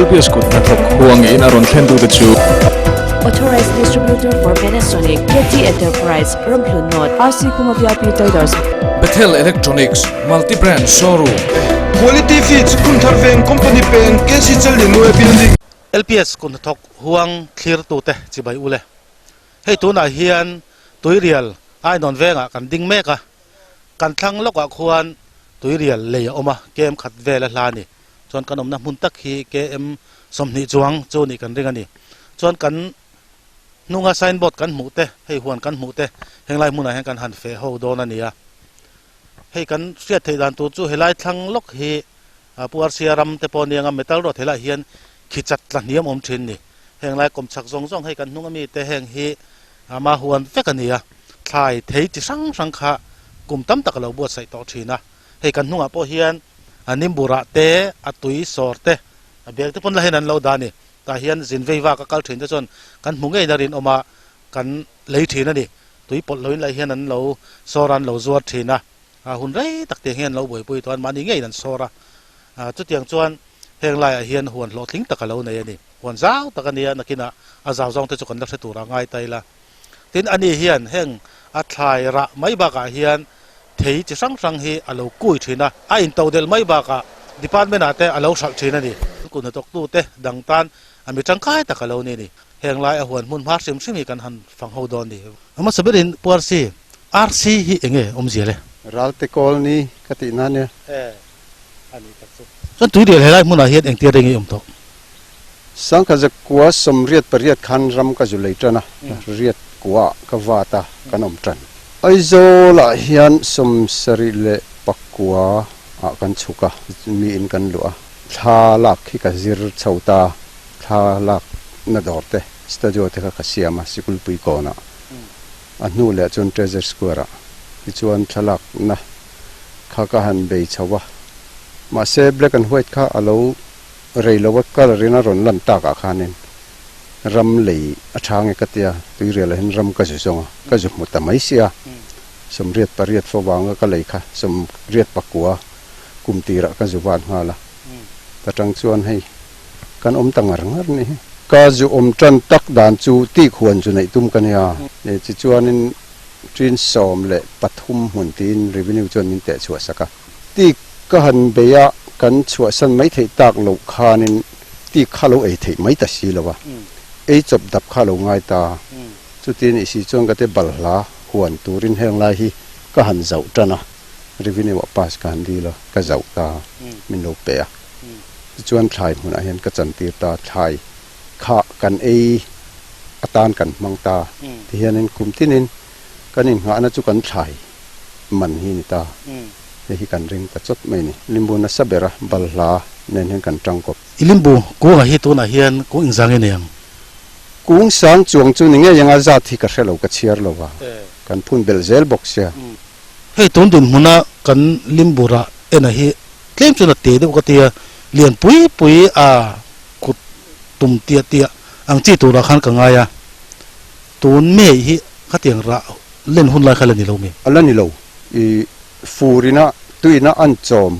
LPS kut hnathawk huangin a rawn thlen tute chu. Authorized Distributor for Panasonic, KT Enterprise, Ramhlun North, RC Khuma VIP Traders. Bethel Electronics, Multi Brand Showroom. Quality Feeds, Khumthar Veng Company Peng, KC Challianue Building. LPS kut hnathawk huang thlirtute chibai ule. Hei tunah hian Tuirial Ainawn vengah kan ding mek a, kan thlang lawkah khuan Tuirial lei a awm a, KM khat vel a hla a ni. Chuan kan awmna hmun tak hi KM 20 chuang chu nih kan ring a ni. Chuan kan hnunga signboard kan hmuh te, hei huan kan hmuh te, henglai hmunah hian kan han feh ho dawn a ni a. Hei kan hriat theih dan tur chu helai thlang lawk hi Pu Arsia ram te pawh a nia metal road helaiah hian khi chat tla hniam awm thin ni. Heng lai kawm chak zawng zawng hei kan hnung ami te heng hi ama huan vek a ni a. Thlai thei chi hrang hrang kha kum tam tak a lo buatsaih tawh thin a. Hei kan hnungah pawh hian a nimburah te, a tui sawr te, a bel te pawn la hian an lo dah a ni. Tah hian zin vei vak a kal thin te chuan kan hmu ngei na rinawm a kan lei thin a ni. Tui pawlh loin lah hian an lo sawr a, an lo zuar thin a. Hun rei tak tiang hian an lo buaipui tawh a, mahni ngeiin an sawr a. Chutiang chuan heng laiah hian huan hlawhtling tak a lo nei a ni. Huan zau tak a nia, nakinah a zau zawng te chu kan la hre tur a ngai ta ila. Tin, ani hian heng a thlai rah mai bakah hian thei chi hrang hrang hi a lo kui thin a, a intodelh mai bakah department ah te a lo hralh thin a ni. Kut hnathawktu te dang tan a mi tangkai tak a lo ni a ni. Heng lai a huan hmun hma hrim hrim hi kan han fang ho dawn a ni. Hmasa berin Pu RC, RC hi eng nge awmzia le? Ralte kawl ni ka tih na nia. E, a ni tak chu. Chuan tuirial helai hmunah hian engtir reng i awm tawh? Sangkha zakua 88 khan ram ka zu lei tan a, riat kuah ka vat a, kan awm tan. Aizawlah hian 79 ah kan chhuk a, miin kan luh a, thla lak hi ka zir chho ta, thla lak na dawr te, studio te kha ka siam a, Sikulpui kawnah, a hnu leh chuan Treasure Square ah tichuan thlalak na kha ka han bei chho a, mahse black and white kha a lo Rei lo a colour in a rawn lan tak ah khanin ram lei a tha nge ka tia, tuirial ah hian ram ka zu zawng a, ka zu hmu ta mai sia, 88 fo vanga ka lei kha 89 kum tirah ka zu van nghal a, ta tang chuan hei kan awm ta ngar ngar ni hi. Ka zu awm tan tak dan chu tik huan zu neih tum ka nia, tichuanin ṭin 13 hmun tiin revenue chuan min teh chhuah sak a. Tik ka han bei a, kan chhuahsan mai theih tak loh khanin tik kha lo ei theih mai ta si lo a, ei chawp dap kha lo ngai ta. Chutin i si chuan ka te balhla huan turin heng lai hi ka han zauh tan a, revenue ah pass ka han dil a, ka zauh ta, min lo pe a. Tichuan thlai hmunah hian ka chantir ta, thlai kha kan ei atan kan hmang ta. Tihianin kum tinin kan innghahna chu kan thlai man hi ni ta. Hei hi kan ring ta chawt mai ni. Limbu nasa bera balhla nen hian kan tang kawp. I limbu kungah hi tunah hian kung inzang i nei ang? Kung sang chuang chu ni ngei anga zat hi ka hre lo, ka chhiar lo va. Kan phun belh zel bawk sia. Hei tun dinhmuna kan limbu rah ena hi tlem chuan a te deuh ka tia, lian pui pui a kut tum tiah tiah ang chi turah khan ka ngai a. Tun May hi khatiang rah len hun lai kha la ni lo mi? A la ni lo. I furina tuina an chawm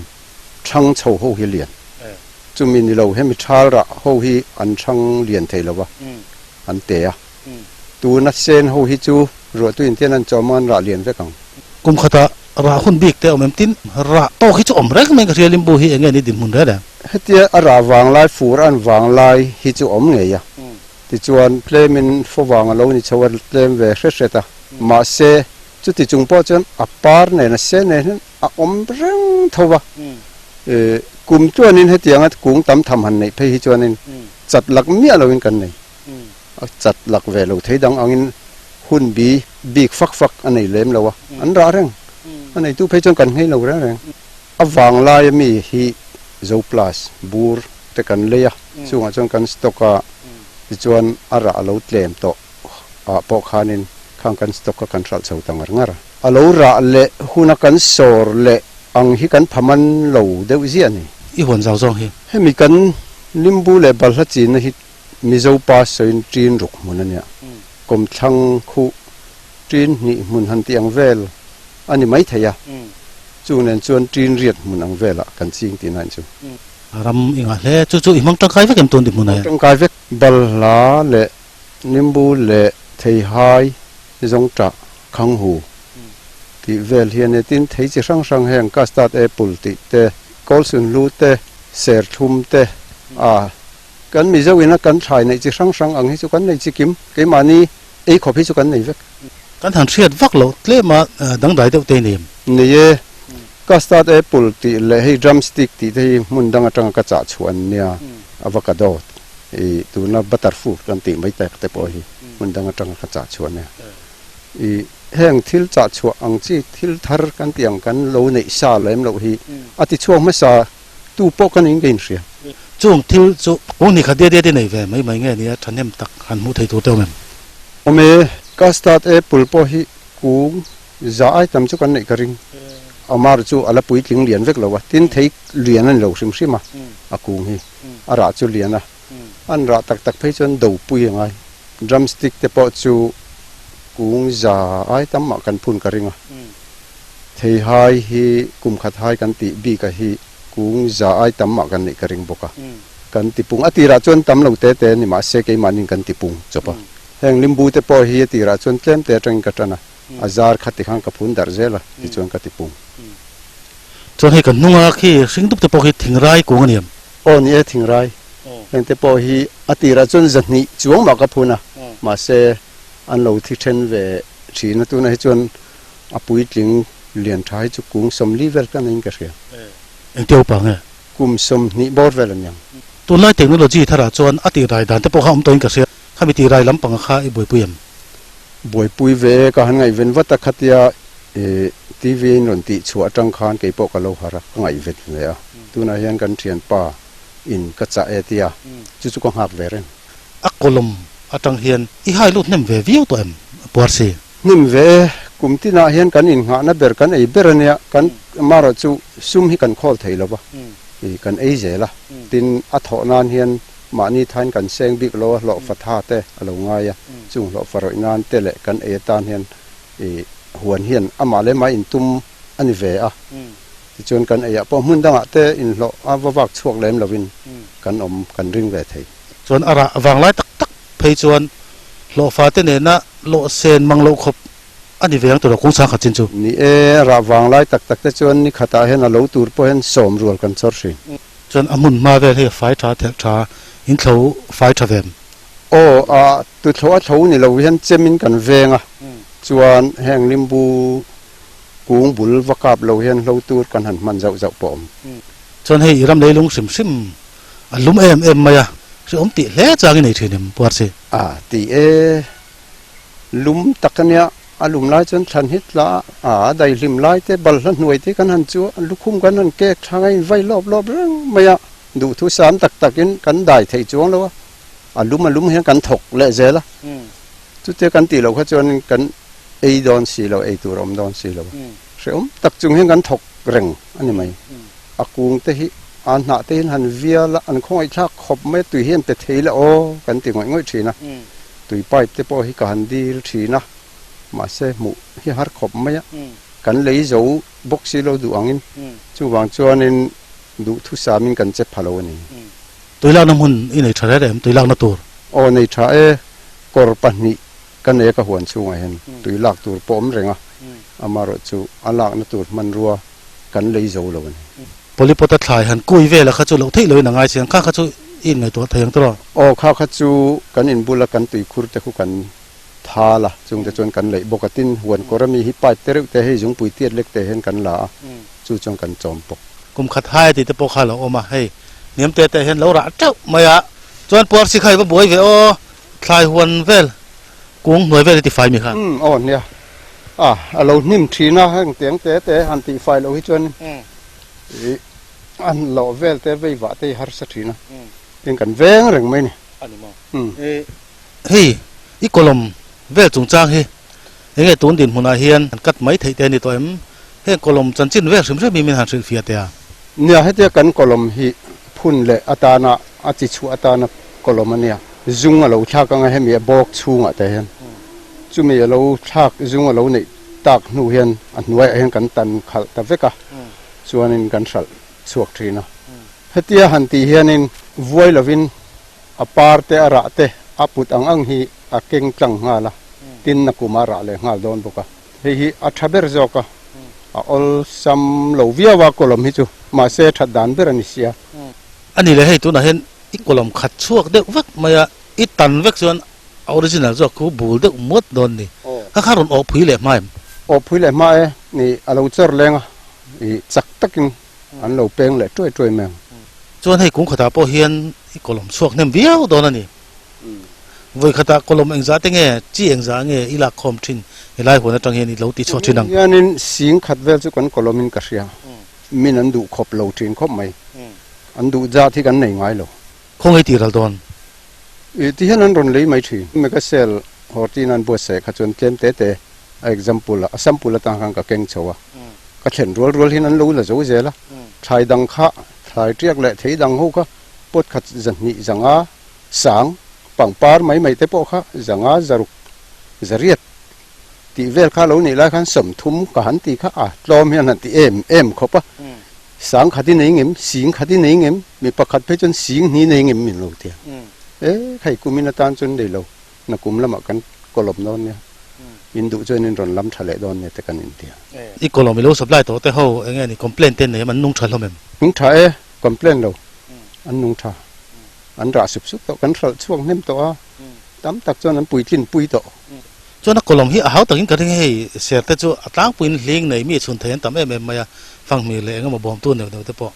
thang chho ho hi lian. Chumi ni lo hemi thal rah ho hi an thang lian thei lo va, an te a. Tuna sen ho hi chu ruah tuin tian an chawm a, an rah lian vek ang. Kum khatah rah hun bik te a awm em? Tin, rah tawk hi chu awm reng mai ka hria, limbu hi enge ni dinhmun reng reng? Hetia a rah vanglai, fur an vanglai hi chu awm ngei a. Tichuan tlemin fawvang a lo ni chho a, tlem ve hret hret a. Mahse, chuti chung pawh chuan a par nen a sen nen hian a awm reng tho va. Kum chuanin hetianga kung tam tham han neih phei hi chuanin chat lak miah loin kan nei. A chat lak ve lo thei dang angin hun bi bik fak fak a nei lem lo a, an rah reng. A neitu phei chuan kan nghei lo reng reng. A vanglai ami hi Zo Plus bur te kan lei a, chungah chuan kan stock a, tichuan a rah a lo tlem tawh ah pawh khanin khang kan stock kha kan hralh chho ta ngar ngar a. A lo rah leh huna kan sawr leh ang hi kan pha man lo deuh ziah a ni. I huan zau zawng hi. Hemi kan limbu leh balhla chinna hi Mizo pa sawiin ṭin ruk hmun a nia. Kawmthlang khuh ṭin hnih hmun han tih ang vel a ni maithei a, chu nen chuan ṭin riat hmun ang velah kan ching tihna in chu. Ram i ngah hle. Chu chu i hmang tangkai vek em tun ti hmunah hian? Tangkai vek. Balhla leh nimbu leh theihai zawngṭah khanghu tih vel hi a nia. Tin, thei chi hrang hrang heng custard apple tih te, kawlsunhlu te, serthlum te a kan Mizo ina kan thlai neih chi hrang hrang ang hi chu kan nei chi kim. Keimahni ei khawp hi chu kan nei vek. Kan han hriat vak loh tlem a dangdai deuh te i nei em? Nei e. Custard apple tih leh hei drumstick tih te hi hmun dang atanga ka chah chhuah an nia, avocado i tuna butter fruit kan tih mai tak te pawh hi hmun dang atanga ka chah chhuah ania. I heng thil chah chhuah ang chi thil thar kan tih ang kan lo neih sa lem loh hi a ti chhuak hmasa tu pawh ka ning ka inhria. Chung thil chu kung hnih khat diat diat i nei ve mai mai nge nia thahnem tak han hmuh thei tur te awm em? Awm e, custard apple pawh hi kung Za ai tam chu kan neih ka ring. Amar chu a la puitling lian vek lo a, tin thei lian a ni lo hrim hrim a, a kung hi a rah chu lian a, an rah tak tak phei chuan do pui a ngai. Drumstick te pawh chu kung za ai tam mah kan phun ka ring a, thei hai hi kum khat hai kan tih bik a hi kung za ai tam mah kan neih ka ring bawk a, kan ti pung. A tirah chuan tam lo te te ni mahse keimahniin kan ti pung chawp a, heng limbu te pawh hi a tirah chuan tlem te atangin ka tan a. A zar kha tikhan ka phun darh zel a, tichuan ka ti pung. Chuan hei kan hnunga khi hring dup te pawh khi thingrai kung a ni em? Aw ni e, thingrai. Heng te pawh hi a tirah chuan zahnih chuang mah ka phun a, mahse an lo thi then ve thin a, tunah hi chuan a puitling lian tha hi chu kung sawmli vel ka neiin ka hria. Engtia upa nge? Kum 20 bawr vel a niang. Tunlai technology tharah chuan a tihrai dan te pawh kha awm tawhin ka hria, khami tihrai lampanga kha i buaipui em? Buaipui ve ka han ngaihven vat a, khatia TV in rawn tih chhuah atang khan kei pawh ka lo harh a, ka ngaihven ve a. Tunah hian kan thianpa in ka chah e tia, chu chu ka nghak ve reng. A kawlawm atang hian i hai lut hnem ve viau tawh em puar si? Hnem ve e, kum tinah hian kan innghahna ber kan ei ber a nia, kan marawh chu sum hi kan khawl thei lo va, kan ei zel a, tin a thawh nan hian Mahni thain kan seng bik lo a, hlawhfa tha te a lo ngai a, chung hlawhfa rawih nan te leh kan ei atan hian i huan hian amah leh mah intum a ni ve a. Tichuan kan eiah pawh hmun dangah te inhlawh a va vak chhuak lem lovin kan awm kan ring ve thei. Chuan a rah vanglai tak tak phei chuan hlawhfa te nena lawh sen mang loh khawp a ni ve ang tura kung chhang khat chin chu. Ni e, a rah vanglai tak tak te chuan ni khatah hian a lo tur pawh hian sawm rual kan chawr thin. Chuan a hmun hma vel hei a fai tha thelh tha in thlo fai tha vem. Aw a tu thlo a thlo ni lo hian chem in kan veng a chuan heng limbu kung bul va kap lo hian hlo tur kan han hman zauh zauh pawh awm. Chuan hei i ram leilung hrim hrim a lum em em mai a hrehawm tih hle chang i nei thin em Puarsi? A ti e lum tak a nia. A lum lai chuan thlan hi tla a, a daihlim lai te, balhla hnuai te kan han chu a, lukhum kan han kek thlang a invai lawp lawp reng mai a, duhthu sam tak takin kan dai thei chuang lo a, a lum a lum hian kan thawk leh zel a, chutia kan tih loh kha chuan kan ei dawn si lo, ei tur a awm dawn si lo a, hrehawm tak chung hian kan thawk reng a ni mai. A kung te hi a hnah te hian han vial a, an khawngaihthlak khawp mai a, tui hi an pe thei la aw kan ti ngawih ngawih thin a. Tui pipe te pawh hi ka han dil thin a, mahse hmuh hi har khawp mai a, kan lei zo bawk si lo duh angin, chuvang chuanin duh thusamin kan che pha lo a ni. Tui lakna hmun i nei tha reng em, tui lakna tur? Aw nei tha e, kawr pahnih ka nei a ka huan chhungah hian tui lak tur pawh awm reng a, amaherawh chu a lakna tur hmanrua kan lei zo lo a ni. Polypot a thlai han kui vel a kha chu loh theih loin a ngai chiang kha kha chu i inngaihtuah thei ang tawh. Aw kha kha chu kan inbula kan tuikhur te khu kan thal a, chung te chuan kan leih bawk a, tin huan kawr ami hi pipe te reuh te hei zungpui tiat lek te hian kan la a, chu chuan kan chawm bawk. Kum khat hai tih te pawh kha a lo awm a, hei hniam te te hian lo rah teuh mai a, chuan puar si kha i va buai ve aw, thlai huan vel kung hnuai vel i ti fai mi kha. Umm aw nia, a a lo hnim thin a, heng tiang te te han tih fai loh hi chuan ih an lawh vel te vei vah te hi harsa thin a, tin kan veng reng mai a ni. A ni maw? Hei i kawlawm vel chungchang hi eng nge tun dinhmunah hian han cut mai theih te a ni tawh em? Heng kawlawm chanchin vel hrim hrim hi min han hrilhfiah teh a. Nia, hetia kan kawlawm hi phun leh atana a chi chhuah atana kawlawm a nia. Zung a lo thlak anga hemi a bawk chhungah te hian chumi a lo thlak zung a lo neih tak hnu hian a hnuaiah hian kan tan khalh ta vek a, chuanin kan hralh chhuak thin a. Hetia han tih hianin vuai lovin a par te a rah te a put ang ang hi a keng tlang nghal a, tin na kum a rah leh nghal dawn bawk a. Hei hi a tha ber zawk a, a awlsam lo viau a kawlawm hi chu, mahse that dan ber a ni sia. A ni le, hei tunah hian i kawlawm khat chhuak deuh vek mai a, i tan vek chuan a original zawk khu bul deuh muat dawn ni. Kha kha rawn awhpui leh hma em? Awhpui leh hma e, ni a lo chawr leng a, i chak takin an lo peng leh tuai tuai mai ang. Chuan hei kung khatah pawh hian i kawlawm chhuak hnem viau dawn a ni. Vawi khatah kawlawm engzah te nge, chi engzah nge i lak khawm thin helai huan atang hian i lo ti chhuak thin ang. Hianin sing khat vel chu kan kawlawmin ka hria. Min an duh khawp lo thin khawp mai. An duh zat hi kan nei ngai lo. Khawngaih tih ral dawn. I ti hian an rawn lei mai thin. Mega sale Hortin an buatsaih kha chuan tlem te te a example a sample atang khan ka keng chho a. Ka thlen rual rual hian an lo la zo zel a. Thlai dang kha, thlai tiak leh thei dang ho kha pot khat zahnih zanga sang pangpar mai mai te pawh kha zanga zaruk zariat tih vel kha lo nih lai khan sawmthum ka han ti kha a tlawm hian han ti em em khawp a. Sang khat i nei ngem, sing khat i nei ngem, mi pakhat phei chuan sing hni nei ngem min lo ti a. E, hei kumin atan chuan nei lo, na kum lamah kan kawlawm dawn nia, in duh chuan in rawn lam tha leh dawn nia te kan inti a. I kawlawm i lo supply tawh te ho eng nge ni complain te nei em, an nung tha hlawm em? Nung tha e, complain lo, an nung tha, an rah sup sup tawh, kan hralh chhuak hnem tawh a, tam tak chuan an puitlin pui tawh. Chuan a kawlawm hi a hau takin ka ring a, hei ser te chu a tlangpuiin hling nei mi chhun thei an tam em em mai a, fanghmir leh engemaw bawmtu neuh neuh te pawh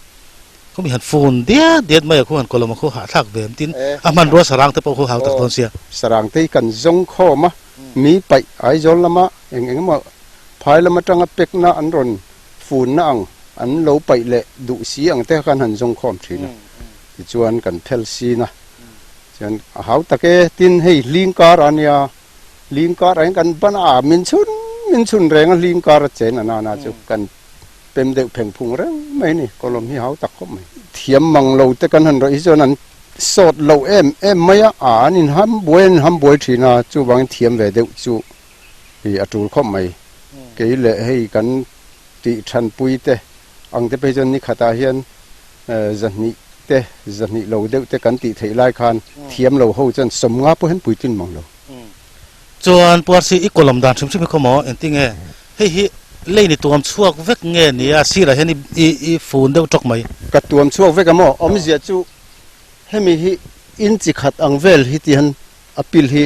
khu mi han fun diat diat mai a khu han kawlawm a khu hahthlak ve em tin a hmanrua sarang te pawh khu hau tak dawn sia. Sarang te hi kan zawng khawm a, mi paih Aizawl lama eng engemaw phai lam atanga pekna an rawn funna ang an lo paih leh duh si ang te kha kan han zawng khawm thin a, tichuan kan phel sin a, chuan a hau tak e, tin hei hling kar a nia. Hling kar ah hian kan ban a, min chhun min chhun reng a hling kar a chen a nana chu kan pem deuh pheng phung reng mai a ni, kawlawm hi hau tak khawp mai. Thiam mang lo te kan han rawih hi chuan an sawt lo em em mai a, a an inham buai an inham buai thin a, chuvangin thiam ve deuh chu hi a tul khawp mai. Kei leh hei kan tih thanpui te ang te phei chuan ni khatah hian zahnih te zahnih lo deuh te kan tih theih lai khan thiam lo ho chuan sawmnga pawh hian puitlin mang lo. Chuan Puarsi i kawlawm dan hrim hrim hi khaw maw engtinge hei hi lei ni tuam chhuak vek nge ni a sirah hian i i fun deuh tawk mai. Ka tuam chhuak vek a maw awmzia chu hemi hi in chi khat ang vel hi ti hian a pil hi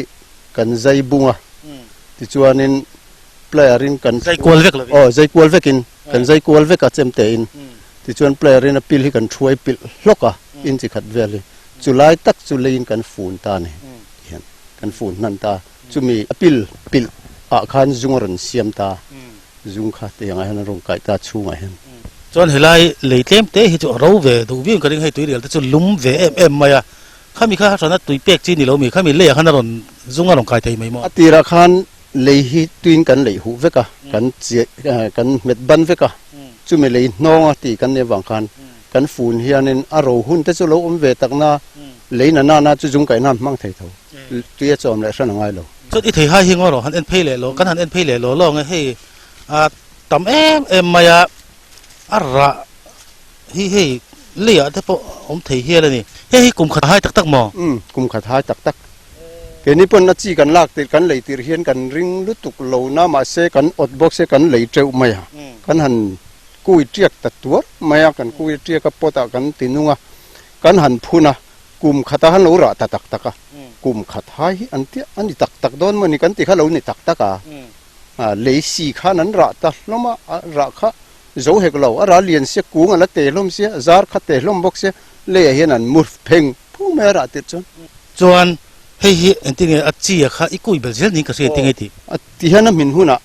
kan zai bung a tichuanin player in kan Zai kual vek lovin. Aw zai kual vekin kan zai kual vek a chemte in tichuan player in a pil hi kan thuai pilh hlawk a in chi khat vel hi chu lai tak chu leiin kan fun ta a ni hian kan fun hnan ta chumi a pil pilh ah khan zung a rawn siam ta zung kha tiang ah hian a rawn kaih ta chhungah hian. Chuan helai lei tlem te hi chu a ro ve duh viau in ka ring hei tuirial te chu lum ve em em mai a khami kha hrana tui pek chi ni lo mi khami leiah khan a rawn zung a rawn kai thei mai maw? A tirah khan Lei hi tuin kan leih huh vek a, kan chiah kan hmet ban vek a, chumi lei hnawng a tih kan nih avang khan kan fun hianin a ro hun te chu lo awm ve tak na, lei na nana chu zung kaihna an hmang thei tho, tui a chawm leh hran a ngai lo. Chuan i thei hai hi ngaw rawh han en phei leh lo, kan han en phei leh lo lawng e, hei a tam em em mai a, a rah hi hei leiah te pawh awm thei hial a ni, hei hi kum khat hai tak tak maw? Umm, kum khat hai tak tak. Keini pawn a chi kan lak tirh kan lei tirh hian kan ring lutuk lo na mahse kan awt bawk se kan lei teuh mai a, kan han kui tiak ta tuar mai a, kan kui tiak a pot ah kan ti nung a, kan han phun a, kum khat a han lo rah ta tak tak a, kum khat hai hi an tia a ni tak tak dawn maw ni kan ti kha lo ni tak tak a, lei si khan an rah ta hlawm a, a rah kha zo hek lo, a rah lian sia kung a la te hlawm sia, zar kha te hlawm bawk sia, leiah hian an mur pheng phung mai a rah tirh chuan. Chuan hei hi engtin nge a chi a kha i kui bel zel niin ka hria engtin nge tih? A ti hian a hmin hunah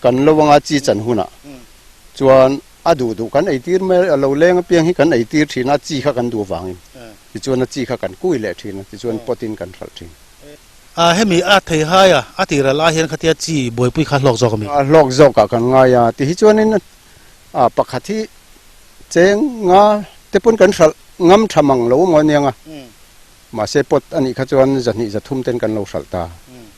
kan lo anga chi chan hunah chuan a duh duh kan ei tir mai a lo leng apiang hi kan ei tir thin a chi kha kan duh avangin tichuan a chi kha kan kui leh thin a tichuan pot in kan hralh thin. A hemi a thei hai a a tih ral ai hian khatia chi buaipui kha hlawk zawk a mi? A hlawk zawk ah kan ngai a ti hi chuanin a pakhat hi cheng nga te pawn kan hralh ngam tha mang lo maw aniang a. Mahse pot a nih kha chuan zahnih zathum ten kan lo hralh ta.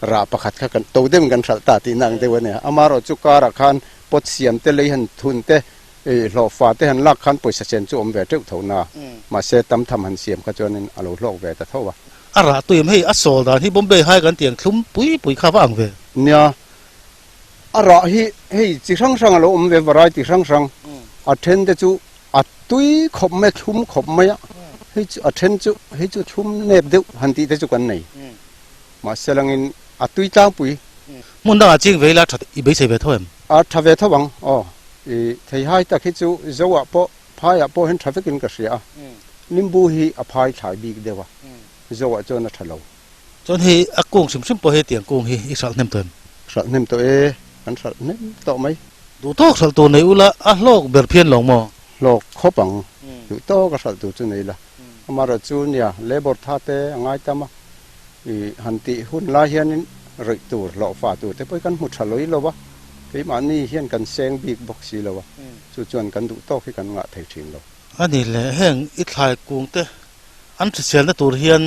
Rah pakhat kha kan to deuhin kan hralh ta tihna ang deuh a nia. Amaherawhchu karah khan pot siam te, lei han thun te, I hlawhfa te han lak khan pawisa chen chu awm ve teuh tho na, mahse tam tham han siam kha chuanin a lo hlawk ve ta tho a. A rah tuim hei a sawl dan hi Bombay hai kan tiang thlum pui pui kha va ang ve. Nia, a rah hi hei chi hrang hrang a lo awm ve, variety hrang hrang, a then te chu a tui khawp mai a, thlum khawp mai a, hei chu a then chu hei chu thlum nep deuh han tih te chu kan nei, mahse langin a tui tlangpui. Hmun dangah ching ve ila tha i beisei ve tho em? A tha ve tho ang, aw. I theihai tak hi chu Zoah pawh phaiah pawh hian tha vekin ka hria a, Nimbu hi a phai thlai bik deuh a, Zoah chuan a tha lo. Chuan hei a kung hrim hrim pawh hei tiang kung hi i hralh hnem tawh em? Hralh hnem tawh e, kan hralh hnem tawh mai. Duh tawk hralh tur nei ula a hlawk ber phian lo maw? Hlawk khawp ang, duh tawk a hralh tur chu nei la. Amaherawh chu nia, labour tha te a ngai tam a, I han tih hun lai hianin rawih tur, hlawhfa tur te pawh hi kan hmu tha lawih lo a, keimahni hian kan seng bik bawk si lo a, chu chuan kan duh tawk hi kan ngah thei thin lo. A ni le, heng i thlai kung te an hriselna tur hian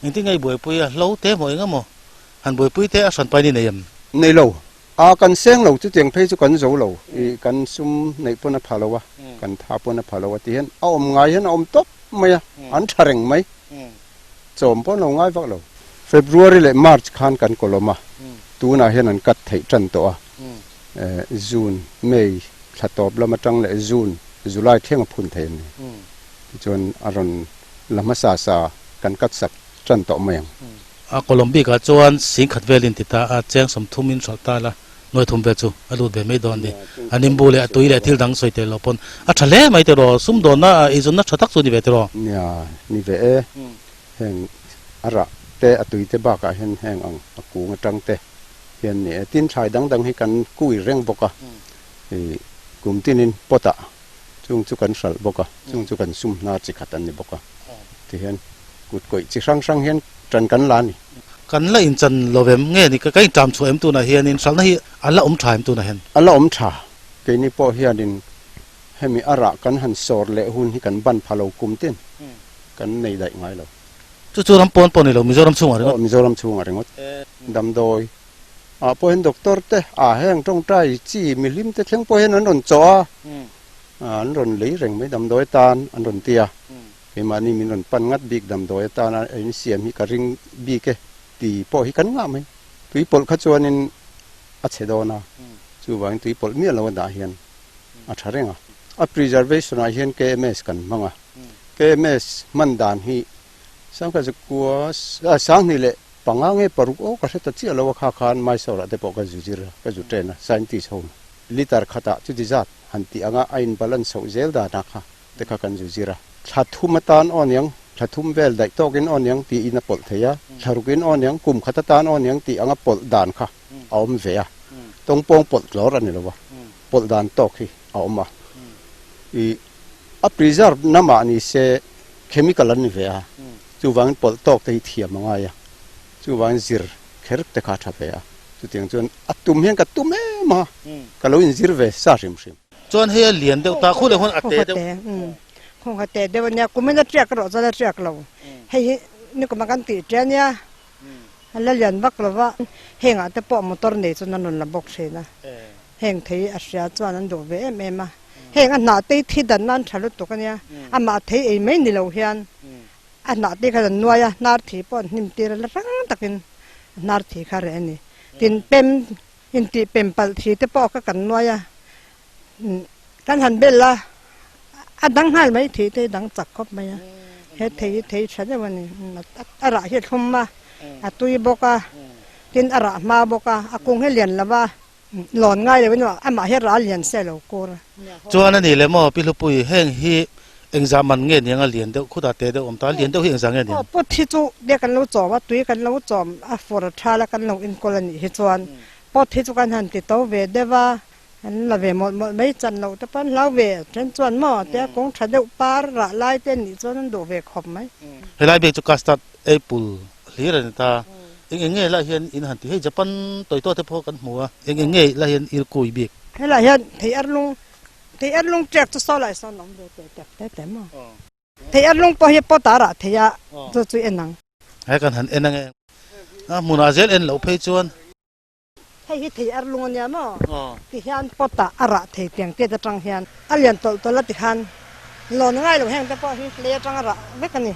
engtin nge i buaipui a, hlo te maw eng emaw han buaipui te a hran pain i nei em? Nei lo, a kan seng lo chutiang phei chu kan zo lo, i kan sum neih pawn a pha lo a, kan tha pawn a pha lo a ti hian a awm ngai hian a awm tawp mai a, an tha reng mai. Chawm pawh an lo ngai vak lo. February leh March khan kan kawlawm a, tunah hian an cut theih tan tawh a. June, May thla tawp lam atang leh June, July thleng a phun thei a ni. Tichuan a rawn la hmasa sa kan cut sak tan tawh mai ang. A kawlawm bikah chuan singkhat velin ti ta a, cheng sawmthumin hralh ta la. Nuai thum vel chu a lut ve mai dawn a ni. A nimbu leh a tui leh thil dang sawi tel lo pawn a tha hle mai tiraw, sumdawnna eizawnna tha tak chu a ni ve tiraw. Nia, ni ve e. Heng a rah te, a tui te bakah hian heng ang a kung atang te hian ni e. Tin, thlai dang dang hi kan kui reng bawk a, i kum tinin pot ah chung chu kan hralh bawk a, chung chu kan sum hnar chi khat an ni bawk a. Tihian kut kawih chi hrang hrang hian ṭan kan la a ni. Kan la inchan lo em nge ni? Ka inṭam chhuah em tunah hianin hralhna hi a la awm ṭha em tunah hian? A la awm ṭha. Keini pawh hianin hemi a rah kan han sawr leh hun hi kan ban pha lo kum tin kan nei daih ngai lo. Chu chu ram pawn pawh ni lo, Mizoram chhungah ringawt? Aw, Mizoram chhungah ringawt. Damdawi ah pawh hian doctor te ah heng tawngtai chi mihlim te thleng pawh hian an rawn chawh a, an rawn lei reng mai damdawi tan an rawn ti a. Keimahni min rawn pan ngat bik damdawi atana a insiam hi ka ring bik e ti pawh hi kan ngah mai. Tui pawlh kha chuanin a chhe dawn a, chuvangin tui pawlh miah lo a dah hian a tha reng a. A preservation ah hian KMS kan hmang a, KMS hman dan hi sangkhat zakua sanghnih leh panga nge paruk aw ka hre ta chiah lo a, kha khan Mysore ah te pawh ka zu zir a, ka zu train a, scientist ho liter khatah chuti zat han tih anga a in balance chhoh zel danah kha. te kha kan zu zir a. Thla thum atan aw niang, thla thum vel daih tawkin aw niang tiin a pawlh thei a, thla rukin aw niang, kum khat atan aw niang tih anga pawlh dan kha a awm ve a. Tawngpawng pawlh tlawr a ni lo a, pawlh dan tawk hi a awm a. I a preserve na mah ni se chemical an ni ve a, chuvangin pawlh tawk te hi thiam a ngai a, chuvangin zir kher te kha a tha ve a. Chutiang chuan a tum hian ka tum em a, ka lo inzir ve sa hrim hrim. Chuan hei a lian deuh ta, khu leh huan a te deuh. Khaw kha te deuh a nia, kum in a tiak erawh chuan a tiak lo. Hei hi nikum a kan tih ṭe a nia, a la lian vak lo va. Hengah te pawh motor nei chuan an rawn la bawk thin a, heng thei a hria chuan an duh ve em em a. Heng a hnah te hi thi dan nan ṭha lutuk a nia, amah thei ei mai ni lo hian a hnah te kha an nuai a, hnar thi pawh an hnim tir a, la rang takin hnar thi kha reh a ni. Tin, pem Intih pem palh thi te pawh kha kan nuai a, kan han bel a, a dang nghal mai thei te dang chak khawp mai a, he thei hi thei tha deuh a ni, a rah hi a thlum a, a tui bawk a, tin a rah hma bawk a, a kung hi a lian lo va, lawn ngai lo in amah hi a rah a lian se a lo kur a. Chuan a ni le maw Pi Hlupui, heng hi engzah man nge niang a lian deuh khutah te deuh awm ta, a lian deuh hi engzah nge niang? Aw put hi chu bia kan lo chawm a, tui kan lo chawm a fur a tha la kan lo enkawl a nih hi chuan pot hi chu kan han ti to ve deuh a, an la ve mawlh mawlh mai chan loh te pawh an hlau ve then chuan maw tia kawng tha deuh par rah lai te nih chuan an duh ve khawp mai. Helai bik chu custard apple hlir a ni ta, eng eng nge lah hian in han ti hei Japan tawitaw te pawh kan hmu a, eng eng nge lah hian irkui bik? Helai hian thei arlung Thei ar lung ṭek chu saw lai sawn awm ve teh tek te te maw. Thei ar lung pawh hi pot a rah thei a, chu chu en ang. He kan han en ange. A hmunah zel en loh phei chuan. Hei hi thei ar lung a nia maw? Ti hian pot ah a rah thei tiang tiat atang hian a lian tawlh tawlh a ti khan lawn ngai lo heng te pawh hi lei atang a rah vek a ni.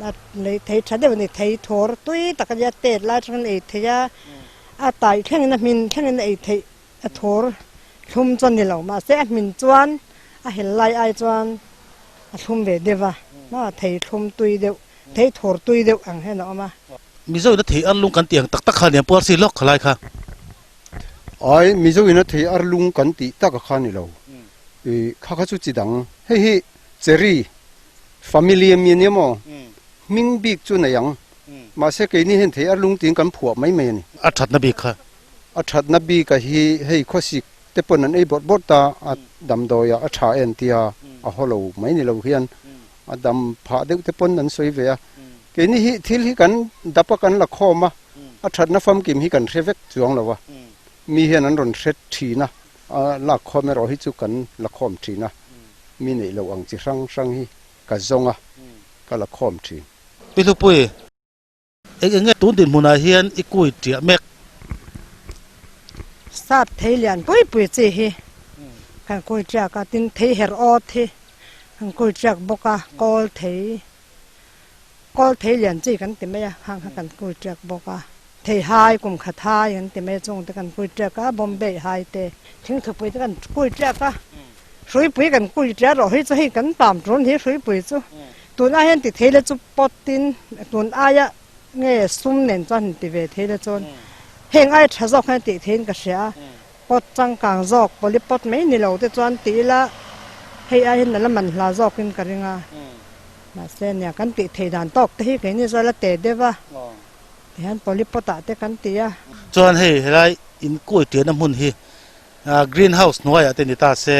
A lei thei tha deuh a ni, thei thawr tui tak a nia tet lai atangin ei theih a, a tai thlengin a hmin thlengin a ei theih a thawr thlum chuan ni lo mahse a hmin chuan a hel lai ai chuan a thlum ve deuh a, thei thlum tui deuh Thei thawr tui deuh ang hian a awm a. Mizo ina thei ar lung kan tih ang tak tak kha nia puar si lawk khalai kha. Ai, Mizo ina thei ar lung kan tih tak a kha ni lo. I kha kha chu chi dang. Hei hi cherry family a mi a nia maw? Hming bik chu nei ang. Mahse keini hian thei ar lung tiin kan phuah mai mai a ni. A thatna bik kha. A thatna bik a hi hei khawsik te pawn an ei bawrh bawrh ta a, damdawiah a tha en tia a haw lo mai ni lo hian A dam phah deuh te pawn an sawi ve a, keini hi thil hi kan dap a kan la khawm a, a thatna famkim hi kan hre vek chuang lo a, mi hian an rawn hre thin a, a lak khawm erawh hi chu kan la khawm thin a, mi neih loh ang chi hrang hrang hi ka zawng a, ka la khawm thin. Pi Hlupui, Eng enge tun dinhmunah hian i kui tiah mek? Sap thei lian pui pui chi hi kan kui tiak a, tin thei her awt hi kan kui tiak bawk a, kawl thei, kawl thei lian chi kan ti mai a, khang kha kan kui tiak bawk a, thei hai kum khat hai kan ti mai a chung te kan kui tiak a, Bombay hai te, thingthupui te kan kui tiak a, hruipui kan kui tiak rawh hi chu hei kan pam tul ni hruipui chu. Tun ai hian ti thei la chu pot tin tun aia nge sum nen chuan han ti ve thei la chuan heng aia tha zawk hian tih theiin ka hria a, pot changkang zawk poly pot mai ni lo te chuan ti ila hei ai hian a la man hla zawkin ka ring a, mahse nia kan tih theih dan tawk te hi keini chu a la te deuh a, tihian poly pot ah te kan ti a. Chuan hei helai in kuai tianna hmun hi Green house hnuaiah te ni ta se,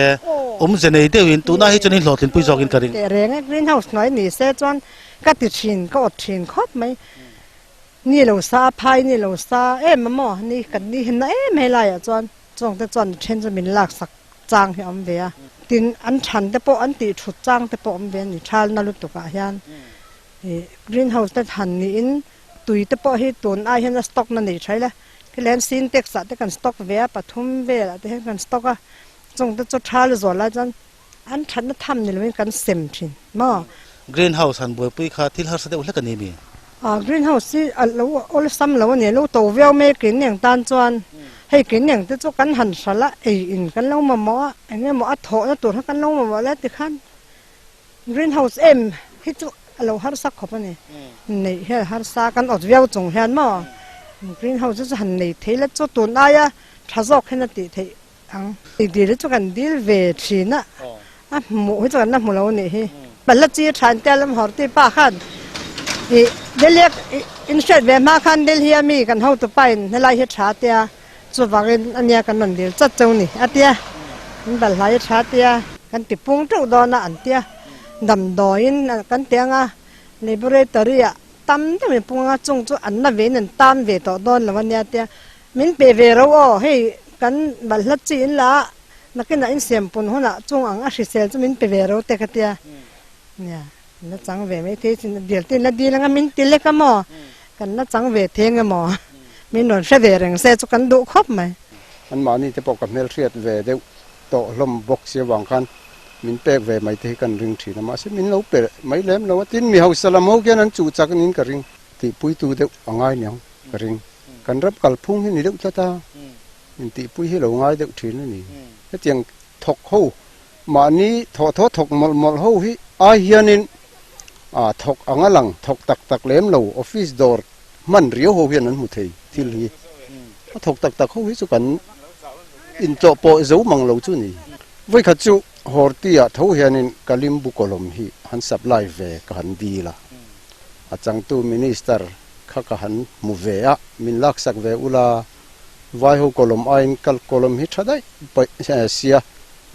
awmze nei deuhin tunah hi chuan in hlawhtlinpui zawkin ka ring. Teh reng e, green house hnuai ni se chuan ka ti thin, ka awt thin khawp mai. Ni lo sa, phai ni lo sa em a maw, ni kan ni hin na em helaiah chuan chawng te chuan then chu min laksak chang hi a awm ve a. Tin, an than te pawh an tih thut chang te pawh a awm ve a ni, thalna lutukah hian green house te than niin tui te pawh hi tun ai hian a stock na nei thail a. Khilaiin Sintex ah te kan stock ve a, pathum velah te hian kan stock a, chung te chu tha la zual lai chuan an thatna tham ni loin kan sem thin maw. Green house han buaipui kha thil harsa deuh hlek a ni mi? Ah green house hi a lo awlsam lo a ni, a lo to viau mai a keini ang tan chuan hei keini ang te chu kan han hralh a, ei in kan lo mamawh a, eng emaw a thawhna tur kha kan lo mamawh lai tikhan Green house em hi chu a lo harsa khawp a ni. Neih hian harsa kan awt viau chung hian maw green house chu han nei thei la chu tun aia tha zawk hian a tih theih ang. I dil hi chu kan dil ve thin a, a hmuh hi chu kan la hmu lo a nih hi. Palha chi than te lam hawr ti pa khan i Delhi a in hriat ve hma khan Delhi a mi kan hotu pa in helai hi tha tia chuvangin ania kan rawn dil chat cheu ni a tia, in balhla hi tha tia. Kan ti pung teuh dawn a an tia, damdawiin kan ti anga laboratory ah tam deuh in pung anga chung chu an na vein an tan ve tawh dawn lo ania tia, min pe ve ro aw hei kan balhla chi in la a nakinah in siam pun hunah chung ang a hrisel chu min pe ve ro te ka tia, nia kan la chang ve mai thei chin dil te in la dil anga min ti lek a maw kan la chang ve thei enge maw min rawn hre ve reng se chu kan duh khawp mai. Anmahni te pawh ka hmelhriat ve deuh. Tawh hlawm bawk si avang khan min pek ve mai te hi kan ring thin a, mahse min lo pe mai lem lo a, tin mi hausa lam ho khian an chuh chak niin ka ring. Tihpuitu deuh a ngai niang ka ring. Kan ram kalphung hi ni deuh tlat a, intihpui hi lo ngai deuh thin a ni. Hetiang thawk ho, mahni thawh thaw thawk mawlh mawlh ho hi ai hianin thawk ang a lang, thawk tak tak lem lo, office dawr hman riau ho hian an hmu thei thil hi. A thawk tak tak ho hi chu kan intlawh pawh zo mang lo chu ni. Vawikhat chu Horti-ah tho hianin ka limbu kawlawm hi han supply ve ka han dil a. A changtu Minister kha ka han hmu ve a, min laksak ve ula, Vaiho kawlawm aiin ka kawlawm hi tha daih sia,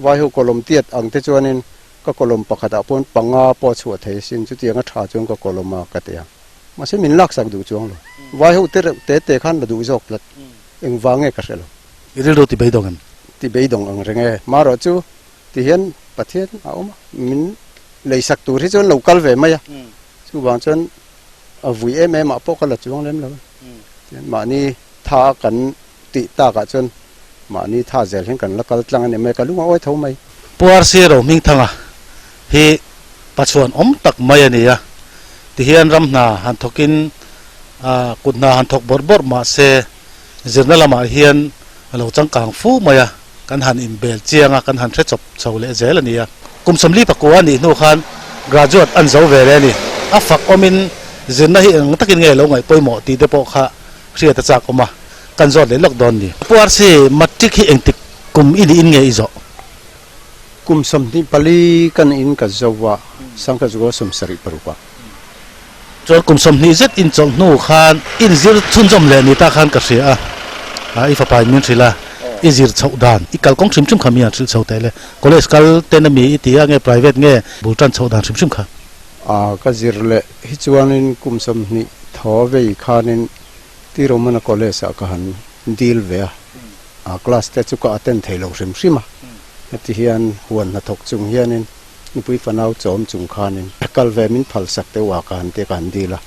Vaiho kawlawm tiat ang te chuanin ka kawlawm pakhatah pawn panga pawh a chhuah thei asin, chutianga tha chuan ka kawlawm a ka ti a. Mahse min laksak duh chuang lo. Vai ho te reuh te te khan la duh zawk tlat. Engvang nge ka hre lo. I rilru ti beidawng em? Ti beidawng ang reng e. Marawh chu ti hian Pathian a awm a, min leisak tur hi chuan lo kal ve mai a. Chuvang chuan a vui em em ah pawh ka la chuang lem lo e. Tihian mahni tha kan tih takah chuan mahni tha zel hian kan la kal tlang a ni mai, ka lung a awi tho mai. Pu RC Rohmingthanga hi Pachuan awm tak mai a ni a, tihian ram hna han thawkin kut hna han thawk bawrh bawrh mah se zirna lamah hian a lo changkang fu mai a, kan han inbel chiang a, kan han hre chawp chho leh zel a ni a. Kum 44 a nih hnu khan graduate an zo ve leh a ni. A fak awmin zirna hi eng takin nge lo ngaih pawimawh tih te pawh kha hriat a chak awm a, kan zawt leh lawk dawn ni. Pu RC, Matric hi engtik kum i niin nge i zawh? Kum 24 kan in ka zo a, Sangkhazuka 76 ah. Chuan kum 20 zet in chawlh hnu khan in zir chhunzawm leh ni ta khan ka hria a, i fapa in min hrilh a, i zir chhoh dan, i kalkawng hrim hrim kha mi han hrilh chho teh le, college kal ten ami i ti a nge private nge bul tan chhoh dan hrim hrim kha? A, ka zir leh hi chuanin kum 20 thaw vei khanin Tiromana College ah ka han dil ve a. A class te chu ka attend thei lo hrim hrim a, heti hian huan hnathawk chung hianin nupui fanau chawm chung khanin kal ve min phal sak deuh a ka han tia ka han dil a,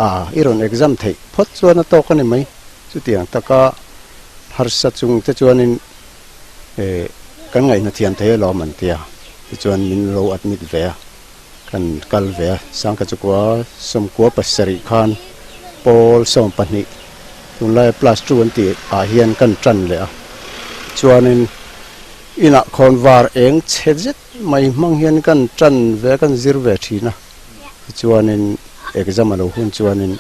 a i rawn exam theih phawt chuan a tawk a ni mai, chutiang taka harsa chung te chuanin eh kan ngaihna thiam thei alawm an tia, tichuan min lo admit ve a, kan kal ve a, Sangkha chukua 97 khan pawl 12 tunlaia plus two an tih ah hian kan tan leh a, chuanin inah khawn var eng chhe zet mai hmang hian kan tan ve a, kan zir ve thin a, tichuanin exam a lo hun chuanin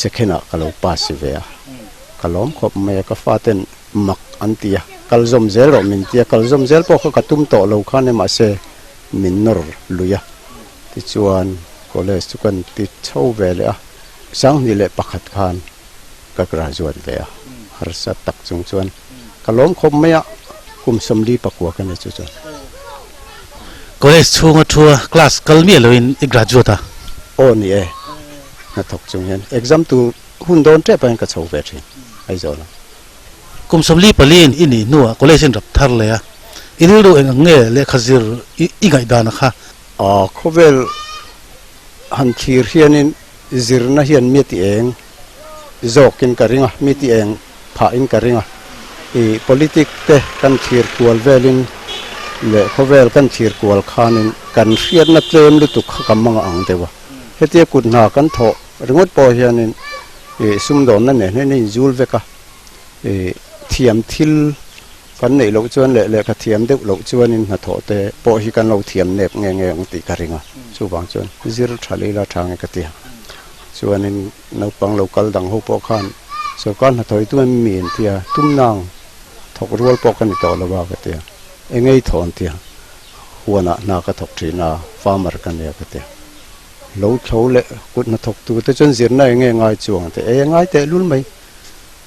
second ah ka lo pass ve a, ka lawm khawp mai a, ka faten mak an ti a, kal zawm zel rawh min ti a, kal zawm zel pawh kha ka tum tawh lo khan e mahse min nawr lui a, tichuan college chu kan ti chho ve leh a. 2001 khan ka graduate ve a, harsa tak chung chuan ka lawm khawp mai a, kum 49 ka ni chu chuan. College chhunga thu a class kal miah loin i graduate a? Aw ni e, hnathawk chung hian exam tur hun dawn tep ah hian ka chho ve thin Aizawl ah. Kum 44 in i nih hnuah college in rap thar leh a, i rilru eng ang nge lehkha zir i ngaihdan a kha? Khawvel han thlir hianin zirna hian mi ti eng zawkin ka ring a, mi ti eng phahin ka ring a. I politic te kan thlir kual velin leh khawvel kan thlir kual khanin kan hriatna tlem lutuk kha ka mang ang deuh a. Hetia kut hna kan thawh ringawt pawh hianin i sumdawnna nen hian a inzul vek a. I thiam thil Kan neih loh chuan leh lehkha thiam deuh loh chuanin hnathawh te pawh hi kan lo thiam nep nge nge ang tih ka ring a, chuvang chuan zir tha leh ila tha nge ka ti a. Chuanin naupang lo kal dang ho pawh khan sorkar hnathawh hi tum em mi an ti a, tum nang thawk rual pawh ka ni tawh lo a ka ti a, engei thaw an ti a, huanah hna ka thawk thin a, farmer ka nia ka ti a. Lo thlo leh kut hnathawk tur te chuan zirna enge ngai chuang te, ei a ngai tehlul mai.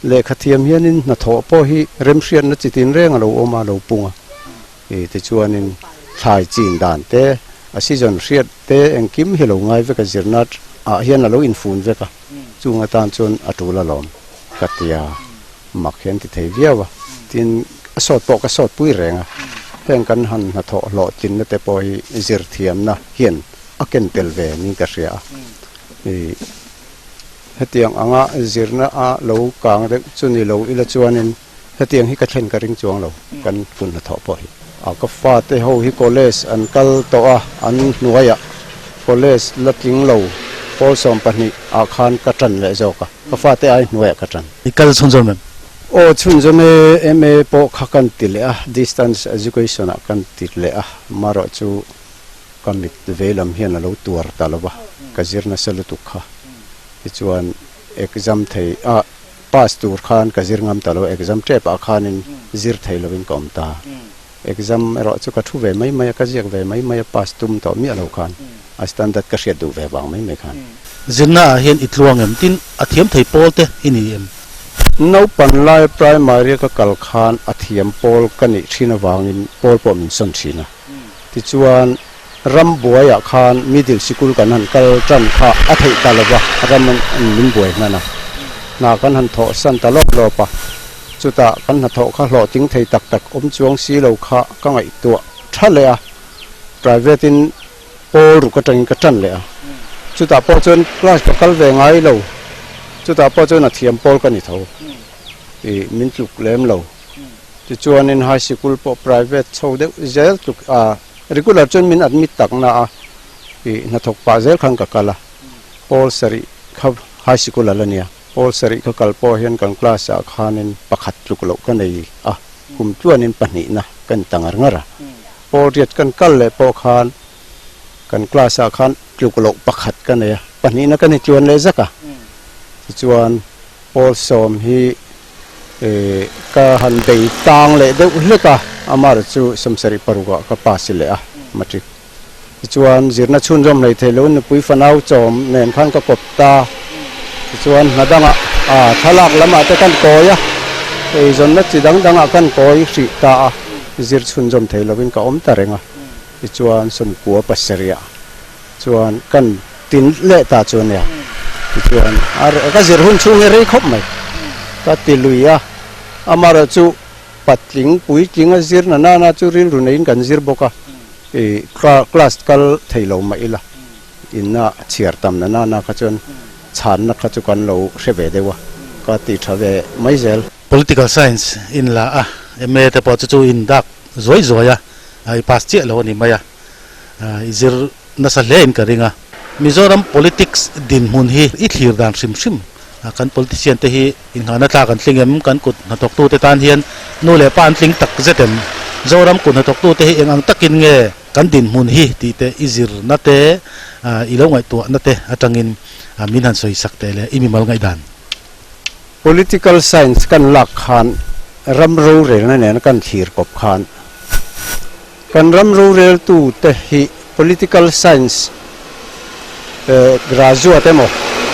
Lehkha thiam hianin hnathawh pawh hi remhriatna chi tin reng a lo awm a, a lo pung a. I tichuanin thlai chin dan te, a season hriat te engkim hi a lo ngai vek a, zirna ah hian a lo infun vek a, chung atan chuan a tul alawm ka ti a, mak hian ti thei viau a. Tin, a sawt pawh ka sawt pui reng a, heng kan han hnathawh hlawhtlinna te pawh hi zir thiamna hian a ken tel ve niin ka hria a. I. Hetiang anga zirna a lo kang deuh chu ni lo ila chuanin hetiang hi ka thlen ka ring chuang lo kan hun hnathawh pawh hi. A ka fate ho hi college an kal tawh a, an hnuaiah college la tling lo pawl 12 ah khan ka tan leh zawk a, ka fate ai hnuaiah ka tan. I kal chhunzawm em? Aw chhunzawm e, MA pawh kha kan ti leh a, distance education ah kan ti leh a, marawh chu ka mit veilam hian a lo tuar ta lo va, ka zir nasa lutuk kha. Tichuan exam thei ah pass tur khan ka zir ngam ta lo, exam tep ah khanin zir thei lovin ka awm ta. Exam erawh chu ka thu ve mai mai a, ka ziak ve mai mai a, pass tum tawh miah lo khan a standard ka hriat duh ve vang mai mai khan. Zirna ah hian i tluang em? Tin, a thiam thei pawl te i ni em? Naupan lai primary a ka kal khan a thiam pawl ka nih thin avangin pawl pawh min sawn thin a. Tichuan, ram buaiah khan middle sikul kan han kal tan kha a theih ta lo va, ram an min buai hman a. Hna kan han thawh san ta lawp lawp a, chutah kan hnathawh kha hlawhtling thei tak tak awm chuang si lo kha ka ngaihtuah tha leh a, private in pawl ruk atangin ka tan leh a. Chutah pawh chuan class ka kal ve ngai lo, chutah pawh chuan a thiam pawl ka ni tho. I min tluk lem lo. Tichuanin high sikul pawh private chho deuh zel tluk a, regular chuan min admit tak na a, i hnathawk pah zel khan ka kal a. Pawl sarih kha high sikul a la nia. Pawl sarih ka kal pawh hian kan class ah khanin pakhat tluk loh ka nei a, kum tluanin pahnihna ka ni ta ngar ngar a. Pawl riat kan kal leh pawh khan kan class ah khan tluk loh pakhat ka nei a, pahnihna ka ni tluan leh zak a. Tichuan Pawl sawm hi ka han bei tang leh deuh hlek a, amaherawh chu sawmsarih parukah ka pass leh a matric. Tichuan zirna chhunzawm hlei thei lo nupui fanau chawm nen khan ka kawp ta. Tichuan hna dangah thlalak lamah te kan kawi a, eizawnna chi dang dangah kan kawi hrih ta a, zir chhunzawm thei lovin ka awm ta reng a. Tichuan sawmkua pasarihah chuan kan tin leh ta chu ania tichuan a ka zir hun chhung hi rei khawp mai ka ti lui a amaherawh chu patling puitling a zir na nana chu rilru neiin kan zir bawk a ih class kal thei lo mah ila inna chhiar tam na nana kha chuan chhanna kha chu kan lo hre ve deuh a ka ti tha ve mai zel. Political science in la a MA te pawh chu chu in dak zuai zuai a i pass chiah lo a ni mai a. I zir nasa hle in ka ring a. Mizoram politics dinhmun hi i thlir dan hrim hrim kan politician te hi inngahna tlak an tling em? Kan kut hnathawktu te tan hian nu leh pa an tling tak zet em? Zoram kut hnathawktu te hi eng ang takin nge kan dinhmun hi tih te i zirna te i lo ngaihtuahna te atangin min han sawi sak teh le i mimal ngaihdan. Political science kan lak khan ram rorelna nena kan thlir kawp khan Kan ram roreltute hi political science graduate emaw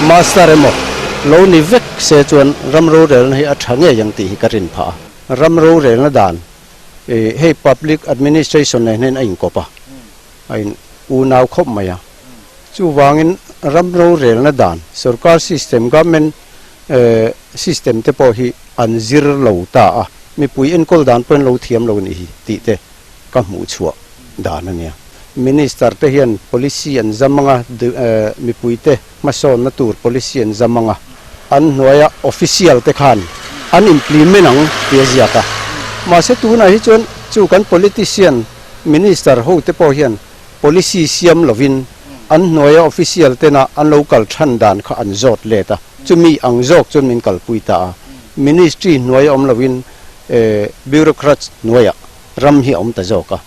master emaw lo ni vek se chuan ram rorelna hi a tha ngei ang tih hi ka rin phah a. Ram rorelna dan hei public administration nen hian a inkawp a, a in unau khawp mai a. Chuvangin ram rorelna dan sorkar system government system te pawh hi an zir lo ta a, mipui enkawl dan pawhin lo thiam lo nih hi tih te ka hmuh chhuah dan a nia. Minister te hian policy an zam ang a, mipui te hmasawnna tur policy an zam ang a, an hnuaia official te khan an implement ang tih a ziak a. Mahse tunah hi chuan chu kan politician minister ho te pawh hian policy siam lovin an hnuaia official tena an lo kal than dan kha an zawt let a, chumi ang zawk chuan min kalpui ta a. Ministry hnuaia awm lovin bureaucrats hnuaiah ram hi a awm ta zawk a.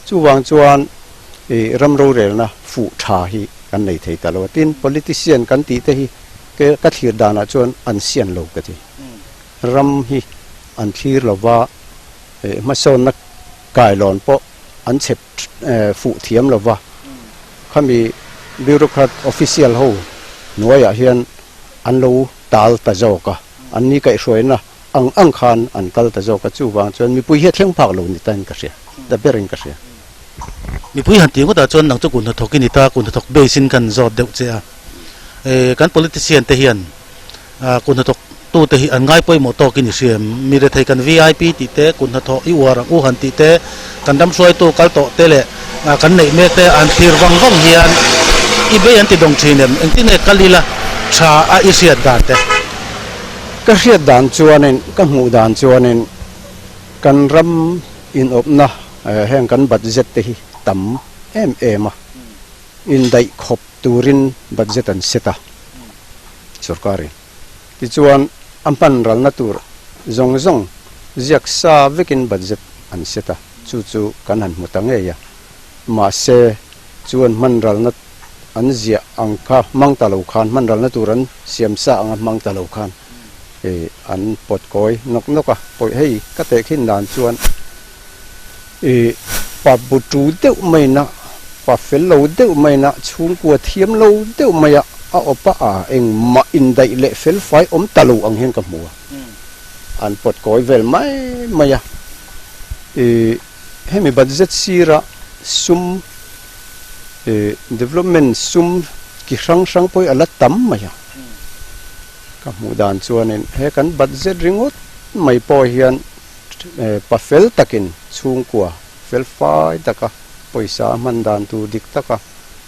Chuvang chuan ram rorelna fuh tha hi kan nei thei ta lo a. Tin, politician kan tih te hi ka thlir danah chuan an sian lo ka ti. Ram hi an thlir lova, hmasawnna kailawn pawh an chhep fuh thiam lova. Khami bureaucrat official ho hnuaiah hian an lo tal ta zawk a, an ni kaihhruaina ang ang khan an kal ta zawk a, chuvang chuan mipui hi a thleng phak lo ni tain ka hria, ta berin ka hria. Mipui han tih ngawtah chuan nang chu kun hnathawk i ni ta, kun hnathawk base in kan zawt deuh che a, kan politician te hian kun hnathawk tu te hi an ngai pawimawh tawk in i hria em? Mi rethei kan vip tih te, kun hnathawh i uar ang u han tih te, kan ram hruaitu kal tawh te leh kan neih mek te an thlir vang vang hian i bei an ti dawng thin em? Engtin nge kal ila tha a i hriat dan te? Ka hriat dan chuanin, ka hmuh dan chuanin kan ram inawpna heng kan budget te hi tam em em a, indaih khawp turin budget an set a sorkarin. Tichuan a hman ralna tur zawng zawng ziak sa vekin budget an set a, chu chu kan han hmu ta ngei a. Mahse, chu an hman ralna an ziah ang kha hmang ta lo khan, hman ralna tur an siam sa anga hmang ta lo khan ih an pawt kawi nawk nawk a. Pawih hei ka tehkhin dan chuan ih pa bu tu deuh maina, pa fel lo deuh maina, chhungkua thiam lo deuh maia a awp a, a engmah indaih leh fel fai awm ta lo ang hian ka hmu a. An pawt kawi vel mai mai a. Ih hemi budget sira sum ih development sum ki hrang hrang pawh hi a la tam mai a. Ka hmuh dan chuanin he kan budget ringawt mai pawh hian pa fel takin chhungkua fel fai taka pawisa a hman dan tur dik taka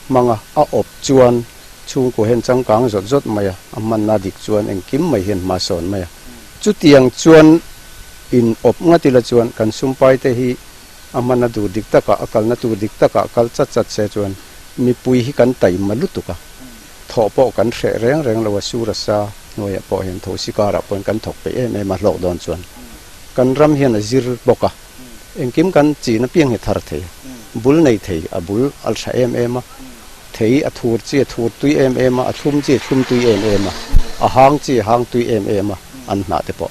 hmanga a awp chuan chhungkua hian changkang zawt zawt mai a, a hmanna dik chuan engkim mai hian hma sawn mai a. Chutiang chuan in awp ngat ila chuan kan sumpai te hi a hmanna tur dik takah, a kalna tur dik takah kal chat chat se chuan mipui hi kan taima lutuk a, thawh pawh kan hreh reng reng lo a, sur a sa hnuaiah pawh hian thosi karah pawhin kan thawk peih em em a hlawk dawn chuan kan ram hian a zir bawk a, engkim kan chin apiang hi thar thei a, bul nei thei a bul a tha em em a, thei a thur chi a thur tui em em a, a thlum chi a thlum tui em em a, a hang chi a hang tui em em a, an hnah te pawh.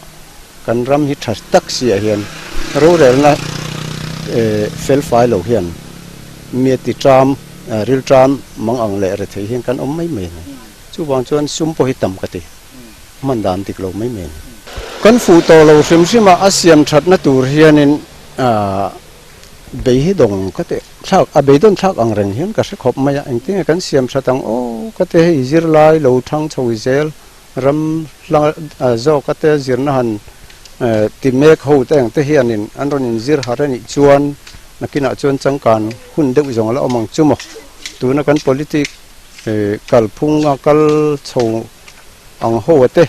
Kan ram hi tha tak siah hian rorelna fel fai lo hian mi a ti ṭam, ril ṭam mang ang leh rethei hian kan awm mai mai a ni. Chuvang chuan sum pawh hi tam ka ti, hman dan dik lo mai mai a ni. Kan fuh tawh lo hrim hrim a, a siam thatna tur hianin bei hi dawng ka ti thlak, a beidawn thlak ang reng hian ka hre khawp mai a, engtin nge kan siam that ang aw ka ti hei zirlai lo thang chho zel Ram hla zawka te zirna han ti mek ho te ang te hianin an rawn inzir har a nih chuan nakinah chuan changkan hun deuh zawng a la awm ang chu maw. Tuna kan politic kalphung a kal chho ang ho a te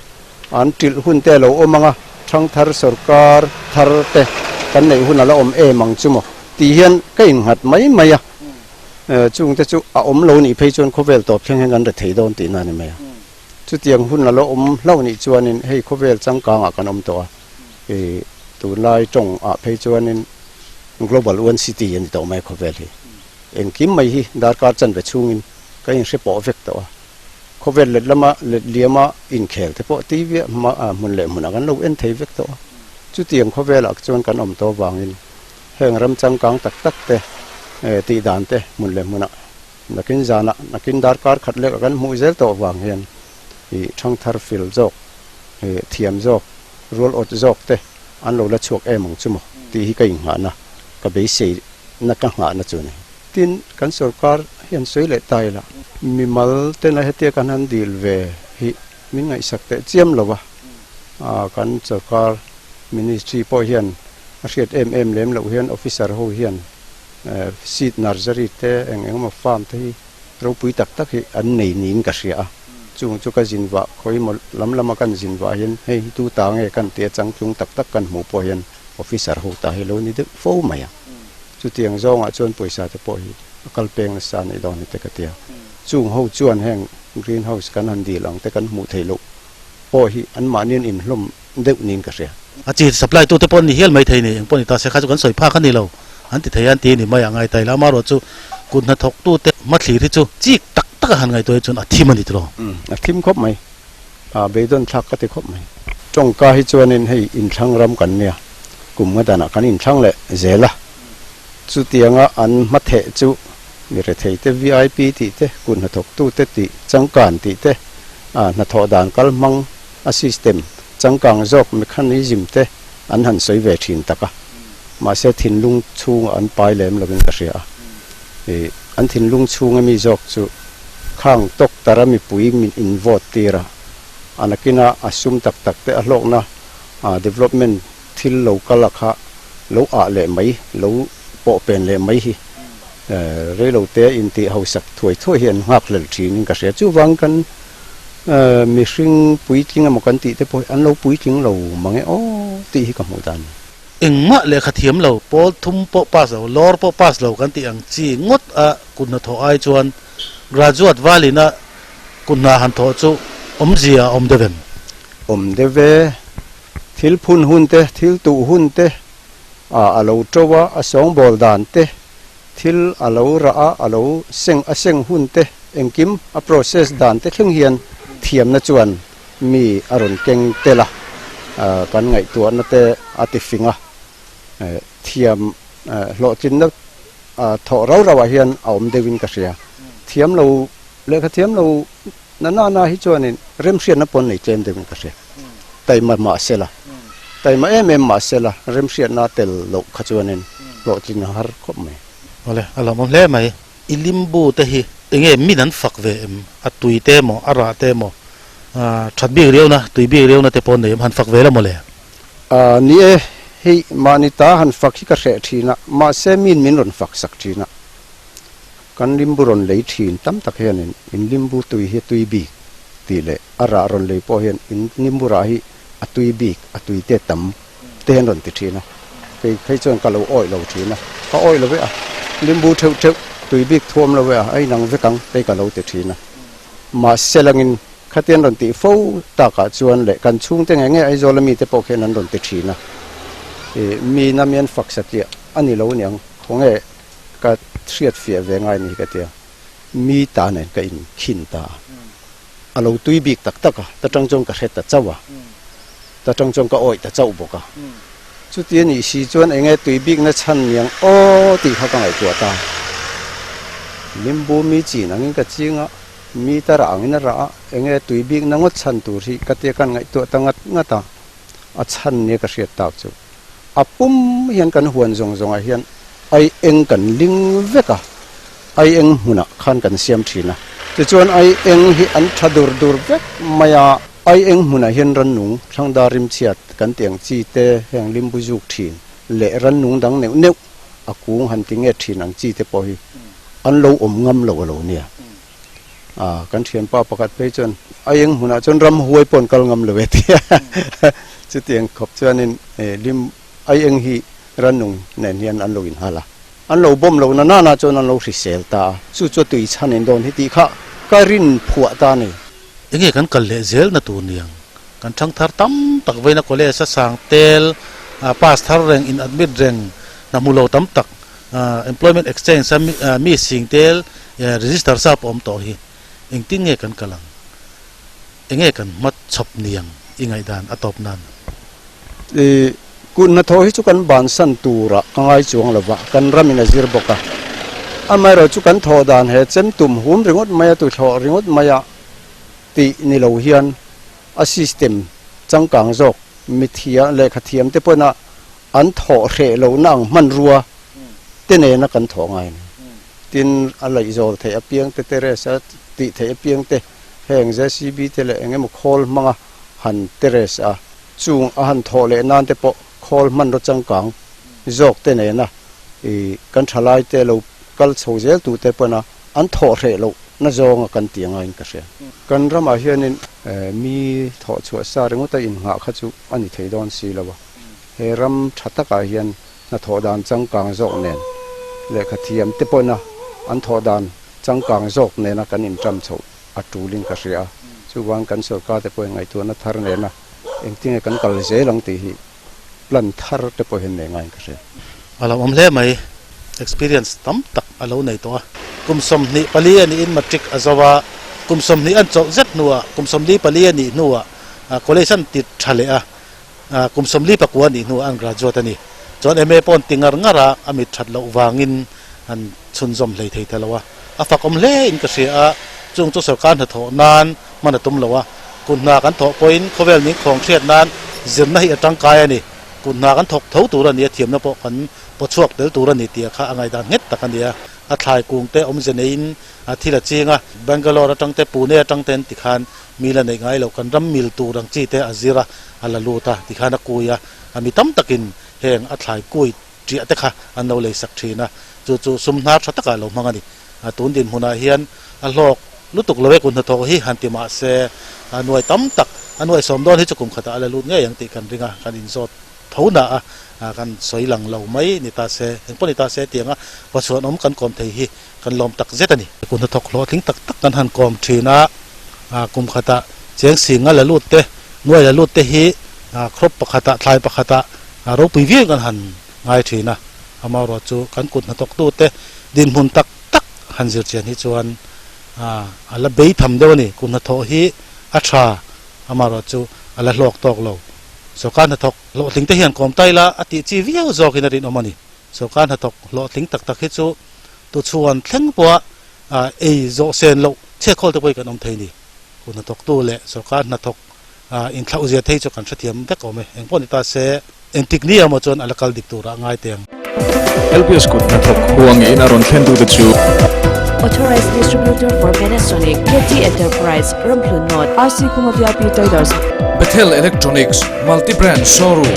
an ṭilh hun te a lo awm ang a, ṭhangthar sorkar thar te kan neih hun a la awm em ang chu maw tih hian ka innghat mai mai a. Chungte chu a awm lo nih phei chuan khawvel tawp thleng hian kan re thei dawn tihna a ni mai a. Chutiang hun a lo awm hlauh nih chuanin hei khawvel changkangah kan awm tawh a, ih tunlai tawng ah phei chuanin Global One City a ni tawh mai khawvel hi. Engkim mai hi darkar chanve chhungin ka inhre pawh vek tawh a, khawvel let lama let liama inkhel te pawh TV ah hma ah hmun leh hmunah kan lo en thei vek tawh a. Chutiang khawvelah chuan kan awm tawh avangin heng ram changkang tak tak te tih dan te hmun leh hmunah Nakin zanah, nakin darkar khat lek a kan hmuh zel tawh vang hian ih thangthar fil zawk, ih thiam zawk, rual awt zawk te an lo la chhuak em ang chu maw tih hi ka inghahna, ka beisei na ka nghahna chu a ni. Tin, kan sorkar hian sawi leh ta ila, mimal tena hetia kan han dil ve hi min ngaihsak teh chiam lo a, kan sorkar ministry pawh hian a hriat em em lem loh hian officer ho hian Seed nursery te eng eng emaw farm te hi ropui tak tak hi an nei niin ka hria a, chung chu ka zin vah khawi emaw lam lama kan zin vah hian hei hi tu ta nge kan tia changtlung tak tak kan hmuh pawh hian officer ho ta hi lo ni deuh fo mai a, chutiang zawngah chuan pawisa te pawh hi a kal peng nasa a nih dawn hi te ka tia, chung ho chuan heng green house kan han dil ang te kan hmuh theih loh pawh hi anmahni an inhlawm deuh niin ka hria. A chi supply tute pawh an ni hial mai thei ni, engpawh ni ta se kha chu kan sawi phak a ni lo, an ti thei a an ti a ni mai a ngai ta ila, amaherawh chu kut hnathawk tute hmathlir hi chu chik tak tak a han ngaihtuah hi chuan a thim a ni tiraw? Umm a thim khawp mai, a beidawn thlak ka ti khawp mai. Tawngka hi chuanin hei inthlang ram kan nia, kum nga danah kan inthlang leh zel a, chutianga an hmatheh chu mi rethei te VIP tih te, kut hnathawk tute tih changkan tih te, a hnathawh dan kal hmang a system changkang zawk mechanism te an han sawi ve thin tak a, mahse thinlung chhungah an pai lem lovin ka hria a, ih an thinlung chhunga mi zawk chu khang tawk tara mipui min in vote tir a, a nakina a sum tak tak te a hlawkna development thil lo kal a kha lo ah leh mai lo pawh pen leh mai hi reilo te intih hausak thuai thuai hi an nghak hlel thin in ka hria chuvang kan Mihring puitling emaw kan tih te pawh hi an lo puitling lo mang e aw tih hi ka hmuh dan. Engmah lehkha thiam lo, pawl thum pawh pass lo, lawr pawh pass lo kan tih ang chi ngawt a kut hnathawh ai chuan graduate valina kut hna han thawh chu awmzia a awm deuh em? Awm deuh e. Thil phun hun te, thil tuh hun te, a lo to a, a sawngbawl dan te, Thil a lo rah a, a lo seng a seng hun te, engkim a process dan te thleng hian thiamna chuan mi a rawn keng tel a, kan ngaihtuahna te a ti fing a, thiam hlawhtlinna thawh rau rauah hian a awm deuhin ka hria. Thiam lo, lehkha thiam lo na na na hi chuanin remhriatna pawn nei tlem deuhin ka hria. Taima mah sela, taima em em mah sela remhriatna tel loh kha chuanin hlawhtling a har khawp mai. Awle, a lawmawm hle mai. I limbu te hi enge min an fak ve em? A tui te emaw, a rah te emaw, that bik riauna, tui bik riauna te pawh an nei em? Han fak ve la maw le? Ni e, hei mahni ta han fak hi ka hreh thin a, mahse min min rawn fak sak thin a. Kan limbu rawn lei thin tam tak hianin in limbu tui hi tui bik tih leh a rah rawn lei pawh hian in limbu rah hi A tui bik, a tui te tam te an rawn ti thin a, kei phei chuan ka lo awih lo thin a, ka awih lo ve a, limbu theuh theuh tui bik thuam lo ve a, a inang vek ang tei ka lo ti thin a. Mahse langin khati an rawn tih fo takah chuan leh kan chhungte nge nge Aizawl a mite pawh khian an rawn ti thin a, ih mi na mian fak satliah a ni lo niang, khawnge ka hriat fiah ve ngai ni ka tia, mi ta nen ka inkhin ta a. A lo tui bik tak tak a, ta tang chuan ka hre ta chauh a, ta tang chuan ka awih ta chauh bawk a. Chuti a nih si chuan eng nge tui bikna chhan niang aw tih kha ka ngaihtuah ta. Limbu mi chin angin ka ching a, mi ta rah angin a rah a, eng nge tui bikna ngawt chhan tur hi ka tia kan ngaihtuah ta ngat ngat a, a chhan nia ka hriat tak chu. A pum hian kan huan zawng zawngah hian ai eng kan ling vek a, ai eng hmunah khan kan siam thin a. Tichuan ai eng hi an tha dur dur vek mai a, ai eng hmunah hian rannung thlangdar rimchhiat kan tih ang chi te heng limbu zuk thin leh rannung dang neuh neuh a kung han ti nge thin ang chi te pawh hi an lo awm ngam lo a lo nia. A, kan thianpa pakhat phei chuan a eng hmunah chuan ramhuai pawh an kal ngam lo e ti a. Chutiang khawp chuanin lim a eng hi rannung nen hian an lo inhal a. An lo bawm lo na nana chuan an lo hrisel ta a. Chu chu tui chhan in dawn hi tih kha ka rin phuah ta a ni. Enge kan kal leh zel na tur niang. Kan thang thar tam tak veina college a sang tel, pass thar reng, in admit reng, hna hmu lo tam tak Employment Exchange a mi sing tel register sa pawh awm tawh hi engtin nge kan kal ang? Enge kan hma chhawp niang i ngaihdan a tawp nan? I kut hnathawh hi chu kan bansan turah ka ngai chuang lo va, kan ramin a zir bawk a. Amaherawhchu kan thawh dan he chem tum hum ringawt maia tuthlawh ringawt maia tih ni lo hian a system changkang zawk mithiam lehkha thiam te pawhin a an thawh hreh lohna ang hmanrua te nena kan thawh ngai a ni. Tin, a laihzawl theih apiang te, terrace a tih theih apiang te, heng JCB te leh eng emaw khawl hmanga han terrace a, chung a han thawh leh nan te pawh khawl hmanraw changkang zawk te nena ih kan thalai te lo kal chho zel tu te pawhin a an thawh hreh loh na zawnga kan tih angaiin ka hria. Kan ramah hianin mi thawh chhuah sa ringawta innghah kha chu a ni thei dawn si lo a. He ram tha takah hian hnathawh dan changkang zawk nen lehkha thiam te pawhna an thawh dan changkang zawk nena kan inṭam chhoh a tulin ka hria a. Chuvang kan sorkar te pawhin ngaihtuahna thar nena engtinge kan kal zel ang tih hi plan thar te pawh hian nei ngaiin ka hria. A lo awm hle mai. Experience tam tak a lo nei tawh a. Kum 24 a niin matric a zo a, kum 20 an chawlh zet hnuah kum 44 a nih hnuah college an ti tha leh a. Kum 44 nih hnuah an graduate a ni. Chuan MA pawh an ti ngar ngar a, a mit that loh vangin an chhunzawm hlei thei ta lo a. A fak awm hle in ka hria a, chung chu sorkar hnathawh nan hman a tum lo a. Kut hna kan thawh pawhin khawvel min khawng hriat nan zirna hi a tangkai a ni. Kut hna kan thawk tho tur a ni a, thiamna pawh kan paw chhuak tel tur a ni tih kha a ngaihdan nghet tak a ni a. A thlai kung te awmze neiin thil a ching a, Bangalore atang te Pune atang ten tikhan Mi la neih ngai loh kan ram mil tur ang chi te a zir a, a la lut a, tikhan a kui a, a mi tam takin heng a thlai kui ṭiah te kha an lo lei sak ṭhin a, chu chu sum hnar ṭha takah a lo hmang a ni. A tun dinhmunah hian a hlawk lutuk lo e kut hnathawk hi han ti mah se a nuai tam tak, a nuai sawm dawn hi chu kum khatah a la lut ngei ang tih kan ring a, kan inzawt tho na a, kan sawi lang lo mai ni ta se, engpawh ni ta se tianga pachhuan awm kan kawm thei hi Kan lawm tak zet a ni. Kut hnathawk hlawhtling tak tak kan han kawm thin a, kum khatah cheng singa la lut te, nuai la lut te hi crop pakhatah, thlai pakhatah ropui viau kan han ngai thin a. Amaherawhchu chu kan kut hnathawktute dinhmun tak tak han zir chian hi chuan a la bei tham deuh a ni. Kut hnathawh hi a tha, amaherawhchu chu a la hlawk tawk lo. Sorkar hnathawk hlawhtling te hian kawm ta ila a tih chi viau zawkin a rinawm a ni. Sorkar hnathawk hlawhtling tak tak hi chu tuchhuan thleng pawha ei zawh sen loh chhiatkhawl te pawhin kan awm thei ni. Kut hnathawktu leh sorkar hnathawk inthlauh zia thei chu kan hrethiam vek awm e. Engpawh ni ta se, engtik ni emaw chuan a la kal dik turah ngai teh ang. LPS kut hnathawk huangin a rawn thlen tute chu. Authorized Distributor for Panasonic, KT Enterprise, Ramhlun North, RC Kuma VIP Traders. Bethel Electronics, Multi Brand Showroom.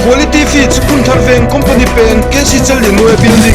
Quality Feeds, Phunthar Veng Company Peng, KC Challianue Building.